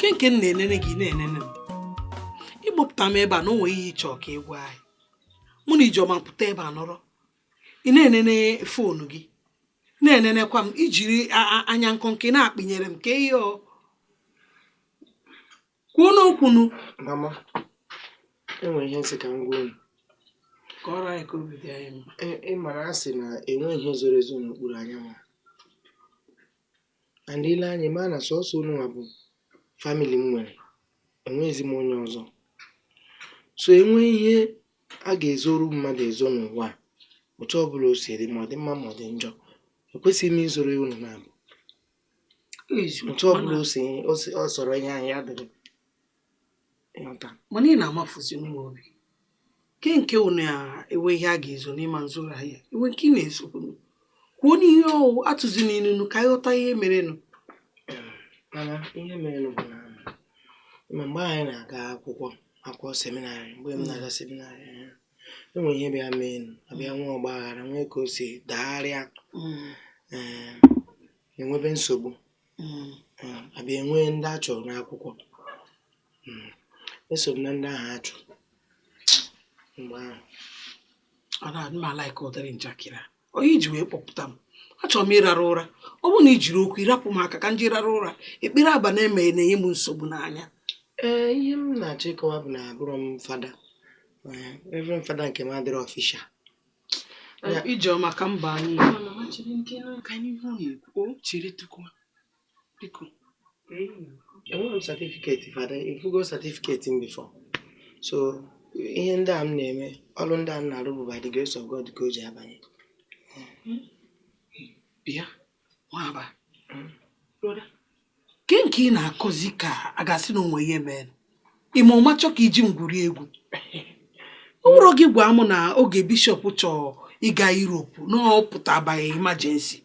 Nke nke m na-enene gị na-enene m. Ị kpọpụta m ebe a na o nwere ihe ị chọ ka ị gwa anyị. Mụ na Ijeọma pụta ebe a nọrọ. Ị na-enene phone gị. Na-enenekwa m ijiri anya nkọ nke na-akpịnyere m ka ihe ọ kwuo n'okwu nụ. Mama, enwere ihe m sị ka m gwa unu. Kọọrọ anyị ka obi dị anyị mma. Ị mara a sị na enweghị ihe zoro ezo n'okpuru anyanwụ. And i lee anya ma na sọsọ unu nwa bụ family m nwere, enweghịzi m onye ọzọ. So enwee ihe a ga-ezoru mmadụ ezo n'ụwa a, otu ọbụla o si dị, ma ọ dị mma ma ọ dị njọ, ekwesịghị m izoro ya unu naabọ. Otu ọbụla o si ọ sọrọ ihe ahụ ya dịrị. Ịghọta? Mana ị na-amafuzi m obi. Ke nke unu enwe ihe a ga-ezo n'ịma nzoro ahịa enwe nke ị na-ezokwu kwuo n'ihe ọwụ atụzi n'inunu ka anyị ghọta ihe merenụ. Mana ihe merenụ bụ na ma mgbe anyị na-aga akwụkwọ seminarị, mgbe m na-aga seminarị, enwere ihe bịa mee, abịa nwee ọgba aghara, nwee ka o si dagharịa, ee, enwebe nsogbu, abịa enwee ndị a chụrụ n'akwụkwọ. Eso m na ndị ahụ a chụrụ mgbe ahụ. Ọ na-adị m a-like ụdịrị njakịrị a onye iji wee kpọpụta m. Achọrọ m ịrara ụra. Ọ bụrụ na i jiri okwu ịrapụ m aka ka m ji rara ụra, ekpere abalị eme na-enye m nsogbu n'anya. Ee, ihe m na-achọ ịkọwa bụ na abụrọ m fada. Reverend fada nke m adịrọ official. Ijeọma ka mba anyị. Biko, enweghị m certificate fada, ịfụgo certificate m before. So ihe ndị a m na-eme, ọrụ ndị a m na-arụ bụ by the grace of God ka o ji abanye. Bịa, nwaba. Ke nke ị na-akọzi ka a ga-asị na o nwe ihe mere. Ị ma ụma chọ ka iji m gwurie egwu. Ọ bụrụ gị gwa m na oge bishọp chọọ ịga Europe na ọ pụtabaghị emergency,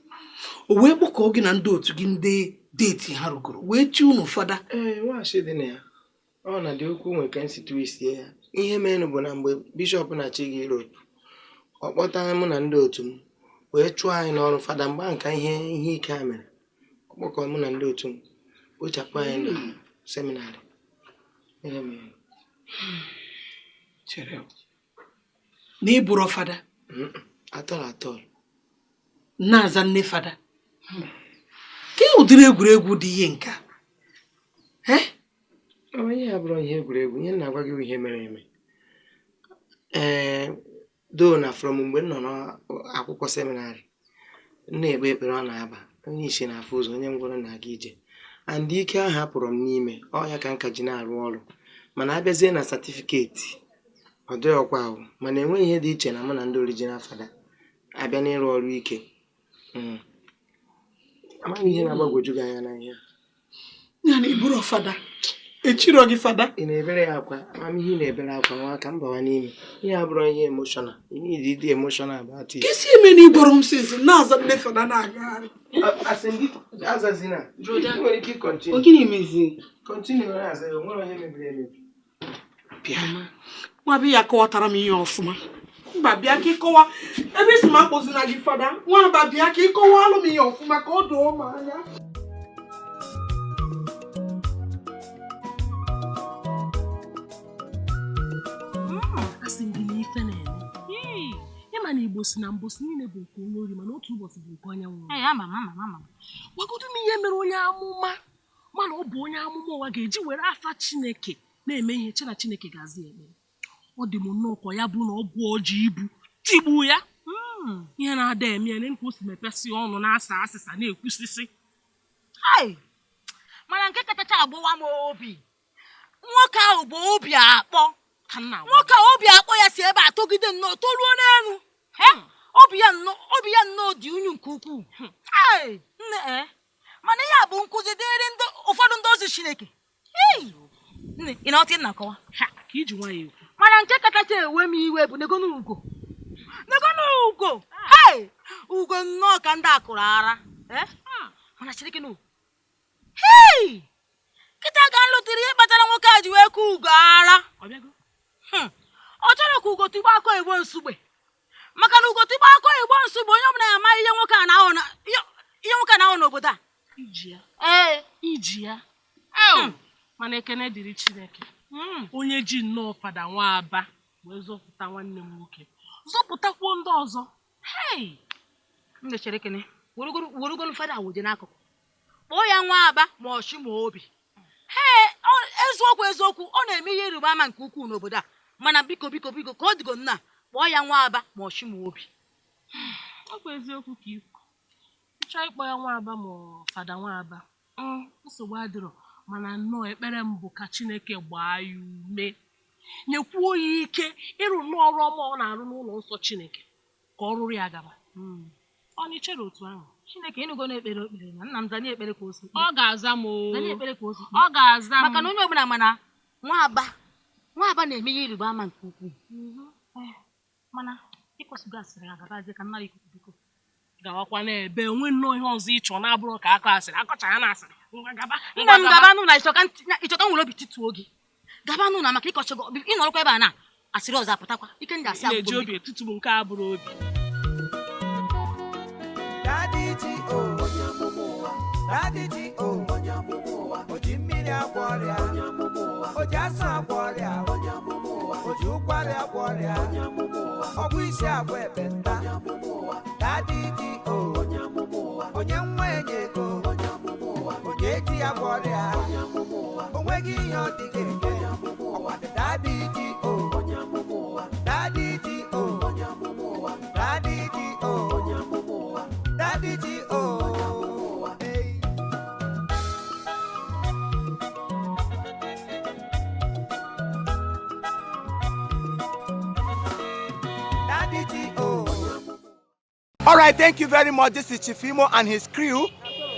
o wee kpọkọọ gị na ndị otu gị ndị date ha rugoro wee chi unu fada. Ee, nwaanyị dị na ya, ọ na dị okwu nwere ka nsi twistie ya. Ihe mere bụ na mgbe bishọp na-achọ ịga Europe, ọ kpọta mụ na ndị otu m wee chụọ anyị n'ọrụ fada. Mgbe ahụ ka ihe ike a mere, ọ kpọkọọ mụ na ndị otu m kpochapụ anyị na seminarị. Ihe mere. Chere na ị bụrụ fada? Atọl atọl. Na-aza nne fada. Ke ụdịrị egwuregwu dị ihe nke a? Ihe a bụrụ ihe egwuregwu, ihe m na-agwa gị bụ ihe mere eme. Ee, doo na from mgbe m nọ n'akwụkwọ seminarị, m na-ekpe ekpere ọ na-aba, onye isi na-afụ ụzọ, onye ngwọrọ na-aga ije, and ike ahụ hapụrụ m n'ime ọ ya ka m ka ji na-arụ ọrụ. Mana abịazie na certificate, ọ dịghịkwa ahụ, mana enweghị ihe dị iche na mụ na ndị original fada abịa n'ịrụ ọrụ ike. Amaghị ihe na-agbagwoju gị anya na ihe a. Ya na ị bụrụ fada, echirọ gị fada. Ị na-ebere ya akwa, amamihe ị na-ebere akwa nwa ka m bawa n'ime. Ihe a bụrụ ihe emotional, you need ịdị emotional about it. Ka esi eme na ịgwọrọ m since na-aza nne fada na-agagharị. Asị m gị azazina. Ị nwere ike ịcontinue. Gịnị mezi? Continue na-aza ya, o nwere onye mebiri emebi. Bịa. Nwa bịa ya kọwatara m ihe ọfụma. Mba bịa ka ịkọwa ebe isi m akpọzina gị fada. Nwamba bịa ka ịkọwalụ m ihe ọfụma ka ọ doo m anya. Asị m gị na ife na-eme. Ịma na Igbo si na mbosi niile bụ nke onye ori, mana otu ụbọchị bụ nke onye nwụrụ. Gwagodu m ihe mere onye amụma mana ọ bụ onye amụma ụwa ga-eji were afa Chineke na-eme ihe che na Chineke ga-aza ekpere. Ọ dị m nnọọ ka ya bụ na ọgwụ ọjọọ ibu tigbuo ya. Ihe na-ada eme ya ka o si mepesị ọnụ na-asa asịsa na-ekwusisi. Mana nke kachacha agbawa m obi, nwoke ahụ bụ obi akpọ. Nwoke ahụ obi akpọ ya si ebe a togide nnọọ toruo n'elu. Obi ya nnọọ dị unyu nke ukwuu. Nne, mana ihe a bụ nkụzi dịrị ụfọdụ ndị ozi Chineke. Nne, ị na-ọtị nna kọwa? Ka iji nwayọọ ekwu. Mana nke kachacha ewe m iwe bụ negonu ugo. Negonu ugo. Ugo nnọọ ka ndị akụrụ ara. Mana Chineke nụ. Kịta ka m lụtara ihe kpatara nwoke a ji wee kụọ ugo ara. Ọ chọrọ ka ugo tigbo akọ igbo nsugbe. Maka na ugo tigbo akọ igbo nsugbe, onye ọbụla ya ama ihe nwoke a na-ahụ n'obodo a. Iji ya. Iji ya. Mana ekene dịrị Chineke, onye ji nnọọ Fada Nwaba wee zọpụta nwanne m nwoke, zọpụtakwuo ndị ọzọ. Hei, M na-echere kene werugolu fada wụje n'akụkụ, kpọọ ya nwa aba ma ọchị ma obi. Ee, eziokwu eziokwu, ọ na-eme ihe ịrịba ama nke ukwuu n'obodo a. Mana biko biko biko, ka ọ dịgo nna, kpọọ ya nwa aba ma ọchị ma obi. Ọ bụ eziokwu ka ikwu. Ịchọ ịkpọ ya Nwaba ma ọ Fada Nwaba, nsogbu adịrọ. Mana nnọọ ekpere m bụ ka Chineke gbaa ya ume, nyekwuo ya ike ịrụ nnọọ ọrụ ọma ọ na-arụ n'ụlọ nsọ Chineke, ka ọ rụrụ ya gaba. Ọ na ichere otu ahụ? Chineke ịnụgo na ekpere okpere na nna m zanye ekpere ka o si Ọ ga-aza m oo. Zanye ekpere ka o si Ọ ga-aza m. Maka na onye ọbụla mana Nwaba Nwaba na-eme ihe ịrịba ama nke ukwuu. Mana ịkwụsịgo asịrị, agabazie ka nnara ikuku, biko. Gawakwa n'ebe onwe nnọọ ihe ọzọ ịchọ na-abụrụ ka akọ asịrị akọcha ya na asịrị. Ngwa, gaba. Nna m, gaba nụ na ịchọka nwere obi tituo gị. Gaba nụ na maka ịkọchago, ịnọrọkwa ebe a na asịrị ọzọ apụtakwa ike ndị asị. Na-eji Agwụgwọ obi etutu m nke a bụrụ obi. Daddy G.O. Onye amụma ụwa. Daddy G.O. Onye amụma ụwa. O ji mmiri agwọ ọrịa. Onye amụma ụwa. O ji asụ agwọ ọrịa. Onye amụma ụwa. O ji ụkwara agwọ ọrịa. Onye amụma ụwa. Ọgwụ isi agwọ ekpenta. Onye amụma ụwa. Daddy G.O. Onye amụma ụwa. Onye nwa enye ego. Onye amụma ụwa. Onye eji ya agwọ ọrịa. Onye amụma ụwa. O nweghị ihe ọ dị ga-eme. Onye amụma ụwa. Daddy G.O. Onye amụma ụwa. Daddy G.O. Onye amụma ụwa. Daddy G.O. Onye amụma ụwa. Daddy G.O. Hey. Daddy G.O. All right, thank you very much. This is Chief Imo and his crew.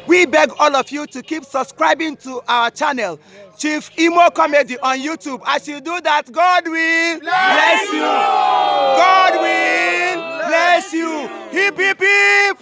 We beg all of you to keep subscribing to our channel, Chief Imo Comedy on YouTube. As you do that, God will bless you. God will bless you. Hip, hip, hip.